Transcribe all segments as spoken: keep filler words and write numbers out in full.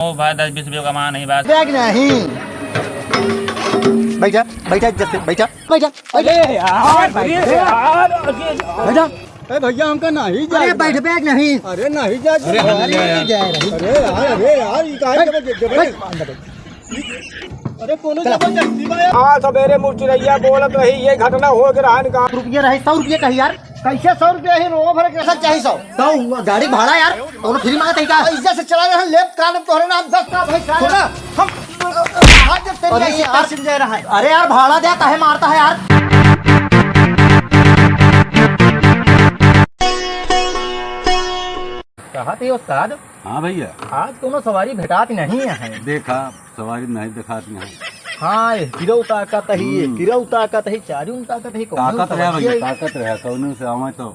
ओ भाई, दस बीस रुपये कमा नहीं बस। बैग नहीं। बैठा, बैठा, जल्दी बैठा, बैठा, बैठा। अरे यार, अरे यार, अरे यार। बैठा। ए भैया, हमका नहीं अरे जाए। बैठ, बैग नहीं। अरे नहीं जाए। अरे हम ले आए। अरे यार, अरे यार, ये काहे बैठ, जबरदस्ती, बैठ। जबरदस्ती। अरे कोनो चला। जबरदस्ती बा यार। हाँ, सवेरे मुरचुरैया बोलत रही, ये घटना हो के रहन का। रुपये रहे, सौ रुपये कही यार। कैसे सौ रुपया ही रोवा भरे के? कैसा चाही सौ? सौ, गाड़ी भाड़ा यार, कौनो फ्री मांगत है का? इज्जत से चला रहे हैं, लेफ्ट कार में तोहरे नाम दस का भाई साहब। सुना, हम हाथ जब तेरी अरे आई, यार। आशीष जय रहा है। अरे यार, भाड़ा दे, काहे मारता है यार? कहा थे उस्ताद? हाँ भैया। आज कोनो सवारी भेटात नहीं है। देखा, सवारी नहीं देखात नहीं। हाँ, ये गिरौ ताकत ही, ये हम्म। गिरौ ताकत ही, चारू ताकत ही, कौनो ताकत रहा सवारी भैया, है। ताकत रहा, कौनो से आवे तो।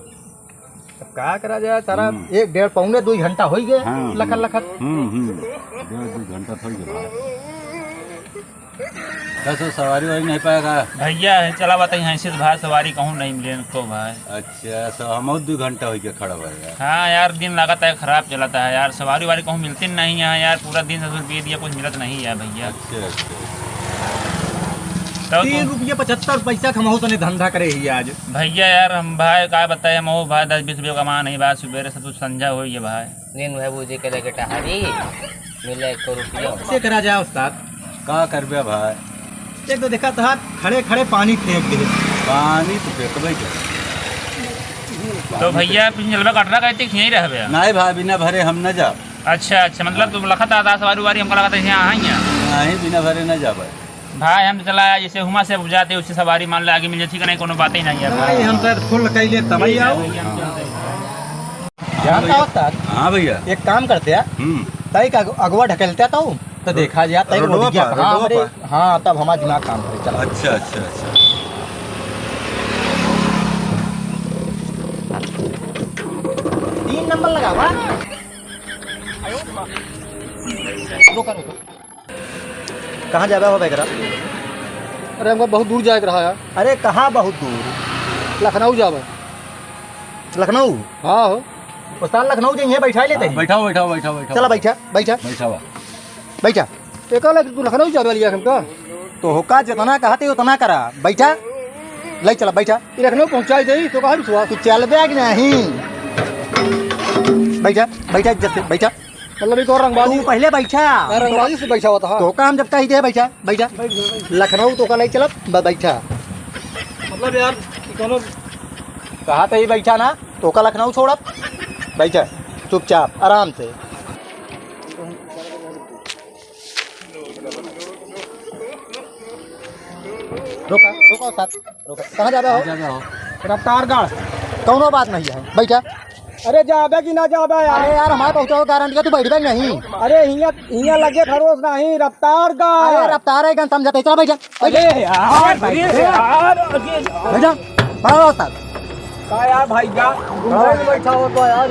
अब का करा जाए, सारा हम्म। एक डेढ़ पौने दो घंटा हो गए, हाँ, लखत हम्म। लखत। हम्म, हम्म। डेढ़ दो घंटा थोड़ी गया। कैसे सवारी वारी नहीं पाएगा? भैया, चला बताई, हाँ, इसी से भाई सवारी कहूँ नहीं मिले तो भाई। अच्छा, तो हम और दो घंटा हो गया खड़ा हुआ यार। हाँ यार, दिन लगातार खराब चलता है यार, सवारी वारी कहूँ मिलती नहीं है यार, पूरा दिन से पी दिया, कुछ मिलत नहीं है भैया। अच्छा, अच्छा। तो तीन रुपये पचहत्तर पैसा कमाऊ तने धंधा करे ही आज। भैया यार, हम भाई का बताए, हम वो भाई दस बीस रुपये कमा नहीं भाई, सुबेरे से तू संझा हो गया भाई। दिन भर बूझे के लगे टहरी, मिले एको रुपया। से करा जाए उस्ताद। का करबे भाई? एक तो देखा तोहार खड़े खड़े पानी फेंक दे। पानी तो फेंकबे करे। तो भैया, फिर जलवा कटरा कहते कि यहीं रहबे? नहीं भाई, बिना भरे हम न जाब। अच्छा, अच्छा, मतलब हाँ। तुम लखत आता सवारी वारी, हमको लगता है यहाँ आई है। नहीं, बिना भरे न जाबे। भाई, हम तो चला आया, जैसे हुमा से जाते, उससे सवारी मान ले आगे मिल जाए, ठीक है, नहीं, कोनो बात ही नहीं है। नहीं, हम तो फुल कइले तब ही आओ। भैया, हम चलते हैं। जानता हो उस्ताद? हाँ भैया। एक काम करते हैं, हम्म। तय का अगु-, अगुआ ढकेलते तो, तो देखा जाए, तय रोडवा रोड गया। पर, हाँ, रोडवा अरे, पर। हाँ, तब हमारा दिमाग काम करे, चला। अच्छा, अच्छा, अच्छा। तीन नंबर लगा हुआ। रुको, रुको। कहाँ जाबे हो बेगरा? अरे, हमका बहुत दूर जाए के रहा यार। अरे, कहाँ बहुत दूर? लखनऊ जाबे। लखनऊ? हाँ हो। उस्ताद, लखनऊ जाइए, बैठा लेते हैं। बैठाओ, बैठाओ, बैठाओ, बैठाओ। चला, बैठा, बैठा। बैठावा। बैठा। एका लग तू लखनऊ जाबे लिया हमका? तो होका जितना कहते उतना करा। बैठा। ले चला, बैठा। ये लखनऊ पहुँचाई दे, तो कहाँ विश्वास? तू चलबे कि नहीं? बैठा, बैठा, जल्दी बैठा। मतलब, एक और रंगबाजी। तू पहले बैठा। मैं रंगबाजी से बैठा हुआ था। तो काम जब कही दे, बैठा, बैठा। बैठ गया, बैठ गया। लखनऊ तो का नहीं चलब, ब-, बैठा। मतलब यार, कि कोनो कहा तो ही बैठा ना, तो का लखनऊ छोड़ब, बैठा, चुपचाप, आराम से। रोका, रोका, साथ। कहाँ जाबे हो? कहाँ जाबे हो? रफ्तारगढ़। कौनो बात नहीं है, बैठा। अरे जाबे कि ना जाबे यार? अरे यार, हमारे पहुँचाओ गारंटी का, तू बैठबे नहीं। अरे हियाँ, हियाँ लगे भरोस नहीं, रफ्तारगढ़। अरे रफ्तारगंज समझते, चला बैठा, बैठा। अरे यार, अरे यार, अरे यार। बैठा, बड़ा उस्ताद। का यार भाई, क्या? बैठा हो तो यार।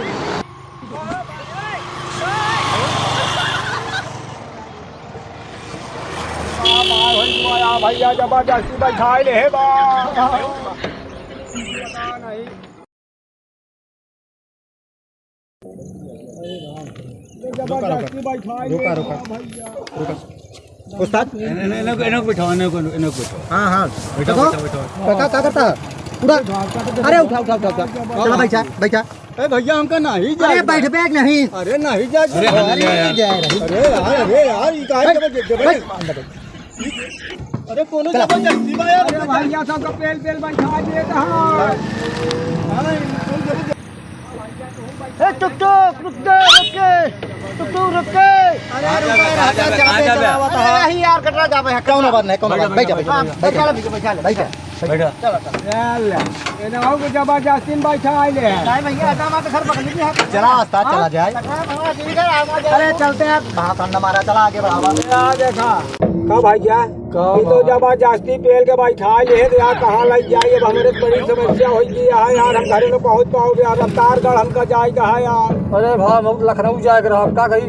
भैया, जबरदस्ती बैठाए ले हे बा। जबरदस्ती बैठाए ले हे बा भैया। रुका, रुका। उस्ताद? इन्हें, इन्हें, इन्हें को बैठाओ, इन्हें को, इन्हें को बैठाओ। हाँ, हाँ। बैठाओ, देखो, बैठाओ, बैठाओ। काका, का करता? पूरा। अरे, उठा, उठा, उठा, उठा। चला, बैठा, बैठा। ए भैया, हमका नहीं अरे, जाए। बैठ बैग नहीं। अरे, नहीं जाए। अरे, हम अरे, ले आए। नहीं जाए रही। अरे यार, अरे यार, ये काहे बैठ, जबरदस्ती, जबरदस्ती? बैठ। अरे, कोनो चला। जबरदस्ती बा यार। अरे, भैया, सबका पेल, पेल बैठा दिए कहाँ? हाँ, कौन जबरदस्ती? ए, टुक टुक, रुक दे, रुक के। टुक टुक, रुक के। अरे, रुक, रुक, रुक, चला, चला, अरे, नहीं यार, कटरा जाबे है, कौनो बात नहीं, कौनो बात, बैठ जा, बैठ जा, हाँ, बैठ जा। बैठ जा, बैठ जा। बैठा। चलो, चलो। चल, एनहू के जबरदस्ती में बैठा आइले हैं। नहीं भैया, ऐसा हमारे घर पकड़ लीजिए, हाँ। चला, उस्ताद, हाँ? चला जाए। कटरा में हमारा दिल का आवाज है। अरे, चलते हैं, भाषण न मारा, चला आगे बढ़ावा। क्या देखा? का भाई क्या? का ये तो भाई? जबरदस्ती पेल के बैठा आइले हैं, तो यार कहाँ लग जाए, अब हमारे बड़ी समस्या हो गई है यार, हम घरे न पहुँच पाओगे यार, रफ्तारगढ़ हमका जाए कहाँ यार? अरे भाई, हम लखनऊ जाए के रहा, का कही,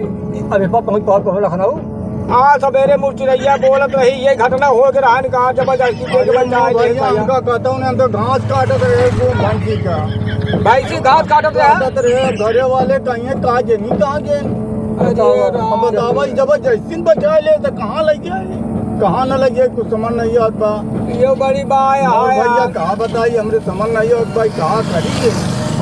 अबे पहुँच पाओ लखनऊ? हाँ, सवेरे मुरचुरैया बोलत रही, ये घटना हो के रहन का, जबरदस्ती के अरे बचाए मोर दे भैया, भैया। हमका कहता हूँ ना, हम तो घास काटत रहे, घूम भैंसी का। भैंसी घास काटत रहे? काटत रहे, घरे वाले कहिए, "कहाँ गेनी, कहाँ गेन?" बतावा, अब बतावा, ई जबरदस्ती बैठा ले तो कहाँ लग गया? कहाँ न लग गया, कुछ समझ नहीं आवत बा। यो बड़ी बाय और है भैया, यार। कहाँ बताई, हमरे समझ नहीं आवत भाई, कहाँ करी ये?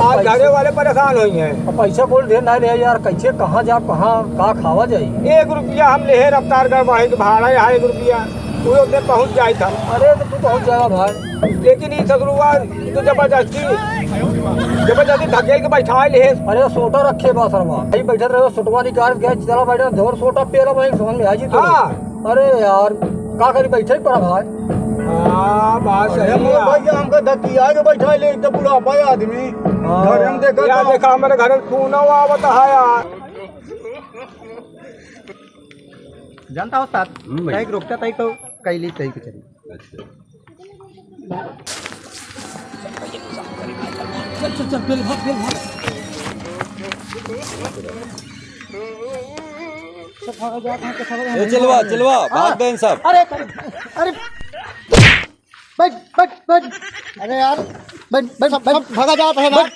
आज घरे वाले परेशान होई हैं। अब पैसा बोल ढेर ना रहे यार, कैसे कहाँ जा, कहाँ का खावा जाई? एक रुपया हम लेहे रफ्तारगढ़ वहीं के भाड़ा यहाँ एक रुपया, वो उधर पहुँच जाए था। अरे तो तू पहुँच जाएगा भाई। लेकिन ये सगरुआ तो जबरदस्ती, जबरदस्ती धकेल के बैठा ले। अरे सोटा रखे बा सरवा, यही बैठल रहे, सोटवा निकाल के चला बैठा, जोर सोटा पेला भाई, समझ में आ जी तो। हाँ। अरे यार, का करी, बैठे ही पड़ा भाई। हाँ, बात सही अरे है मोर यार। भैया, हमका धकिया के बैठा ले, तो बुढ़ापा आदमी। हाँ। घर में देखा यार, तो देखा, हमारे घर में खून हुआ, बताया यार। जानता हो साहब, हम्म, भैया। तई रोकता, तई तो कैली, तई के चली। अच्छा। चल, चल, चल, बेल भाग, बेल भाग। सब भागा जा, कहाँ के खबर है? ए, चिलवा, चिलवा, हाँ। भाग गए सब। अरे, अरे, बैठ, बैठ, बैठ। अरे यार, बैठ, बैठ, सब, बैठ, सब भागा जात है ना। बैठ।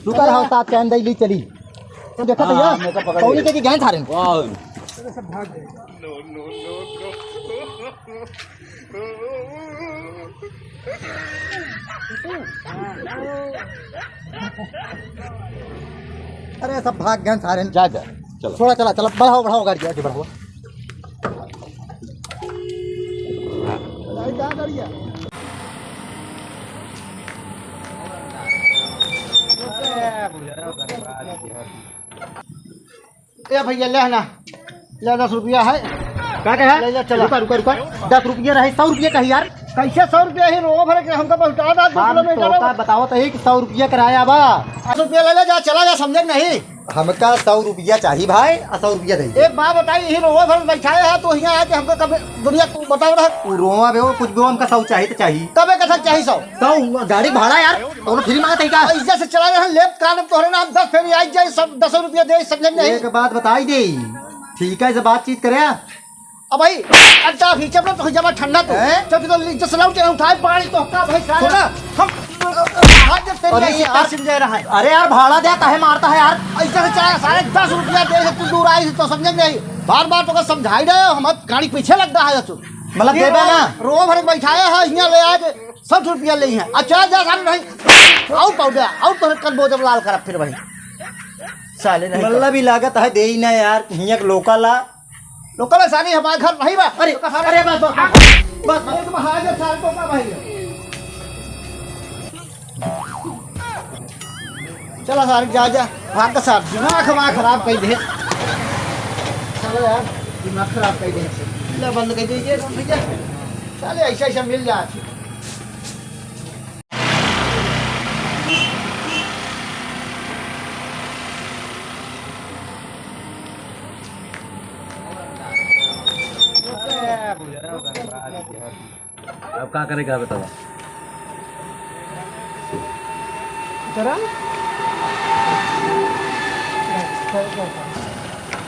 रुका रहा, साथ चैन दे ली चली। तो देखा तो हाँ, यार, मैं तो पकड़ कौन लिया। के की गैंग था रे? वाह। अरे, सब भाग गए सारे। जा, जा, चलो। छोड़ा, चला, चला, बढ़ाओ, बढ़ाओ गाड़ी, आगे बढ़ाओ। ए भैया, ले ना, ले, दस रुपया है। का, का है? ले, ले, चला। रुका, रुका, रुका। दस रुपया रहे, सौ रुपया कही यार। कैसे सौ रुपया ही? रोवा भरे के हमका पहुँचा दा, दो हम किलोमीटर। तोका बताओ तो ही कि सौ रुपया किराया बा। दस रुपया ले ले, जा, चला जा, समझे कि नहीं? हमका सौ रुपया चाही भाई, आ सौ रुपया दे। एक बात बताई, ही रोवा भरे बैठाए है, तो यहाँ आके हमका कब दुनिया को बताओ रहा। उ रोवा बे, वो कुछ भी हो, हमका सौ चाही तो चाही। तबे कथा चाही सौ? सौ, गाड़ी भाड़ा यार। कौनो फ्री मांगत है का? ऐसे से चला रहे हैं, लेफ्ट कान में तोहरे नाम दस फेरी आई जाए, सब दस रुपया दे, समझे नहीं? एक बात बताई दे, ठीक है, से बातचीत करे। अब भाई, अड्डा भी जब तो जब ठंडा तो, हैं? जब तो जैसे लौट के उठाए पानी तो का भाई सारा सुना। हम आज जब तेरे अरे ऐसे यार, पैसे दे रहा है। अरे यार, भाड़ा दे, काहे मारता है यार? ऐसे से चाहे सारे दस रुपया दे, तू दूर आई तो समझे नहीं। बार बार तो समझाई रहे हो, हम गाड़ी पीछे लग रहा है तू। मतलब ये देबे ना? रो भर बैठाया है, यहाँ ले आज सौ रुपया ले हैं। अच्छा, जा, सामने नहीं। आउट, आउट, आउट, तो कल बोझ लाल करब फिर भाई। साले नहीं मतलब कर। भी लागत है, दे ही ना यार, हियाँ के लोकल आ। लोकल है, सानी हमारे घर नहीं बा। अरे, तो सारे अरे, बस, बस, बस, बस। एक महाराज है, सारे तो का भाई है। चला सारे, जा, जा, भाग का सारे, दिमाग हमारा खराब कर दे। चलो यार, दिमाग खराब कर दे। ले, बंद कर दीजिए, भैया। साले ऐसा, ऐसा मिल जाए। अब का करे, का बतावा? करा?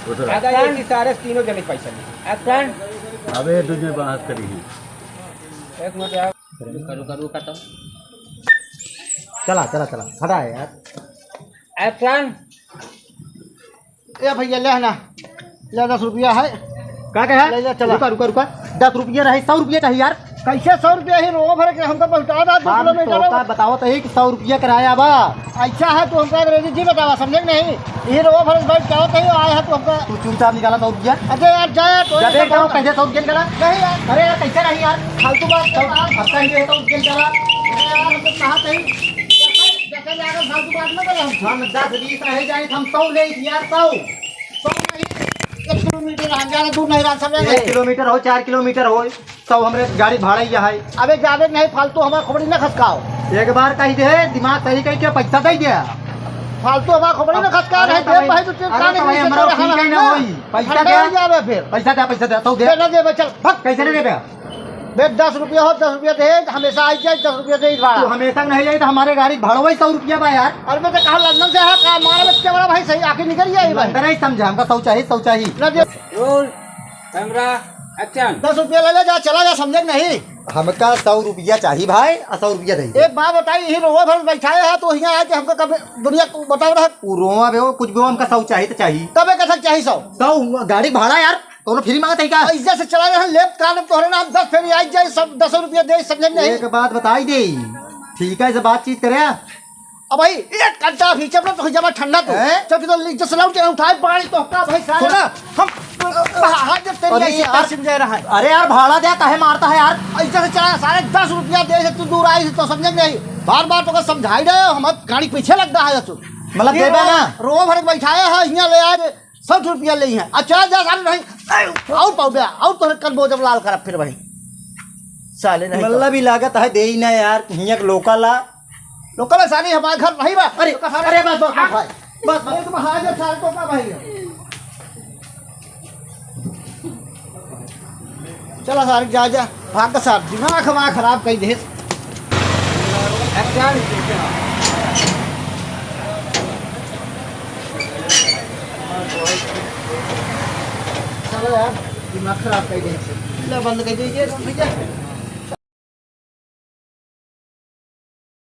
उठो। दादा, ये कि सारे तीनों जने पैसा ले। एक्शन। अबे, तुझे बात करी है। एक मिनट यार। रुका, रुका, रुका तो। चला, चला, चला। हटा यार। एक्शन। ए भैया, ले ना। ले, दस रुपया है। का, का है? ले, ले, चला। रुका, रुका, रुका। दस रुपया रहे, सौ रुपया चाहिए यार। कैसे सौ रुपया ही? रोवा भरे के हमका पहुँचा दा, दो हम किलोमीटर। तो का बताओ तो ही कि सौ रुपया किराया बा। अच्छा है, तू हमका अंग्रेजी जी बतावा, समझे कि नहीं? ये रोवा भरे बैठ जाओ, कहीं आए हैं तो हमका तू चुपचाप निकाला सौ रुपया। अरे यार, जा यार, तो जब ये एक सब जाओ, कैसे सौ रुपया निकाला? नहीं यार। अरे यार, कैसे नहीं यार? फालतू बात, सौ, अब कहीं ये सौ रुपया निकाला। अरे यार, हम तो कहा कहीं, जैसे, जैसे लागल फालतू बात ना करे हम। हम दस बीस रह जाए, हम सौ ले यार, सौ। सौ नहीं, एक किलोमीटर हम जाना दूर नहीं रहा, समझे एक नहीं? किलोमीटर हो, चार किलोमीटर हो, सौ हमरे गाड़ी भाड़ा ही है। अबे जादे नहीं फालतू हमार खोपड़ी ना खसकाओ। एक बार कही दे, दिमाग सही कही के पैसा दे दे। फालतू हमार खोपड़ी ना खसकाओ, अरे नहीं तो दे भाई, भाई तो तेरे अरे कान तो भाई, में हमारा से ठीक है ना ना। होई। पैसा ठंडा दे। हो जावे फिर। पैसा दे, पैसा दे, सौ दे। दे ना दे, चल, भाग। कैसे नहीं देबे? बे, दस रुपया हो, दस रुपया दे, हमेशा आई जाए, दस रुपया दे, इस बार। तू हमेशा नहीं आई तो हमारे गाड़ी भाड़ा वही सौ रुपया बा यार। अरे मैं तो कहा लंदन से है, का मारा बच्चा बड़ा भाई, सही आखिर निकल गया ये भाई। लंदन ही समझा, हमका सौ चाहिए, सौ चाहिए। ना दे। रोल, कैमरा, अच्छा। दस रुपया ले ले जा, चला जा, समझे कि नहीं? हमका सौ रुपया चाही भाई, आ सौ रुपया दे दे। एक बात बताई, यही रोवा भर बैठाए है, तो यहाँ आके हमका कब दुनिया को बताओ रहा। उ रोवा बे, वो कुछ भी हो, हमका सौ चाही तो चाही। तबे कथक चाही सौ? सौ गाड़ी भाड़ा यार, कौनो फ्री मांगत है का? ऐसे से चला जा, लेत कान तोहरे नाम दस फेरी आई जाए, सब दस रुपया दे, समझे कि नहीं? एक बात बताई दे, ठीक है, से बातचीत करे। अब भाई, एक घंटा भी चपड़ा तो जमा ठंडा तो। हैं? जब तो लीजिए से लौट के उठाए पानी तो का भाई सारे। सुना, हम हाथ जब तेरी अरे ऐसी यार, कैसे समझा रहा है? अरे यार, भाड़ा दे, काहे मारता है यार? ऐसे से चला, सारे दस रुपया दे से तू दूर आई तो समझे कि नहीं? बार बार तो का समझाई रहे हो, हम गाड़ी पीछे लग रहा है तू। मतलब ये देबे रो-, ना? रो भर के बैठाया है, यहाँ ले आज साठ रुपया ले है। अच्छा, जा सारे नहीं, और पाओ बे, और तो कल बोझ लाल करब फिर भाई। साले नहीं मतलब तो। ई लागत है दे ही ना यार, हियाँ के लोकल आ। लोकल है सारे हमारे घर नहीं बा। अरे, तो का सारे अरे बस, बस, बस भाई। बस, बस। ये तुम हाजिर सारे तो का भाई है? चला सारे जा, जा। भाग का सार, दिमाग हमारा खराब कर दे। चलो यार, दिमाग खराब कर दे। ले बंद कर दीजिए, भैया।